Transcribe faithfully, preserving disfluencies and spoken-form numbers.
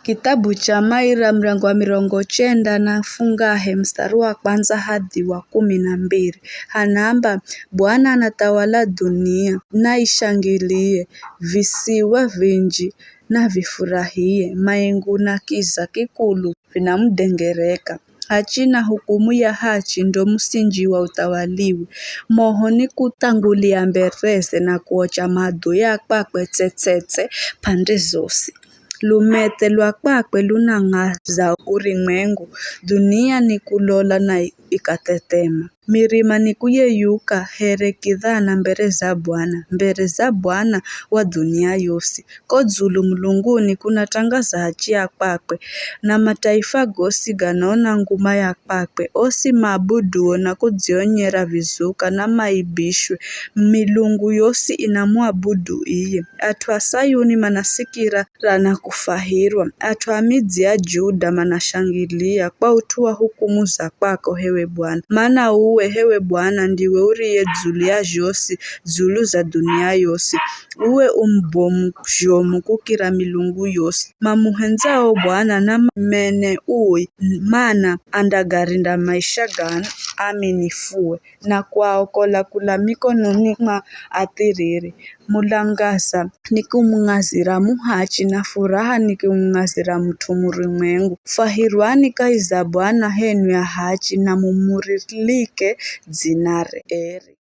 Kitabu cha Maira mrango wa mirongo chenda na fungahe mstari wa kwanza hadi wa kumi na mbiri. Hanaamba, Bwana anatawala dunia, na ishangilie, visiwa vinji na vifurahie, maingu na kiza kikulu vinamudengereka. Hachi na hukumu ya hachi ndo musinji wa uthawaliwe. Moho ni kuthangulia mbereze na kuocha maadui a kwakwe tsetsetse pande zosi. Lumethe lwa kwakwe lunang'aza urimwengu, dunia ni kulola na ikathethema. Mirima ni kuyeyuka here kidhana mbere za Bwana, mbere za Bwana wa dunia yosi. Ko dzulu mulunguni kunatangaza hachi ya kwakwe, na mataifa gosi ganaona nguma ya kwakwe. Osi maabuduo na kudzionyera vizuka na maibishwe, milungu yosi inamuabudu iye. At'u a Sayuni manasikira ra na kufwahirwa. At'u a midzi ya Juda manashangilia kwa ut'u wa hukumu za kwako, hewe Bwana. Mana uwe, hewe Bwana, ndiwe uriye dzulu ya zhosi, dzulu za dunia yosi. Uwe u mubomu zhomu kukira milungu yosi. Mamuhendzao Bwana namamene uwi, mana andagarinda maisha gano aaminifuwe, na kuaokola kula mikononi mwa athiriri. Mulangaza nikumung'azira muhachi, na furaha nikumung'azira mut'u murimwengu. Fwahirwani kahi za Bwana henwi ahachi, na mumurilike dzinare eri.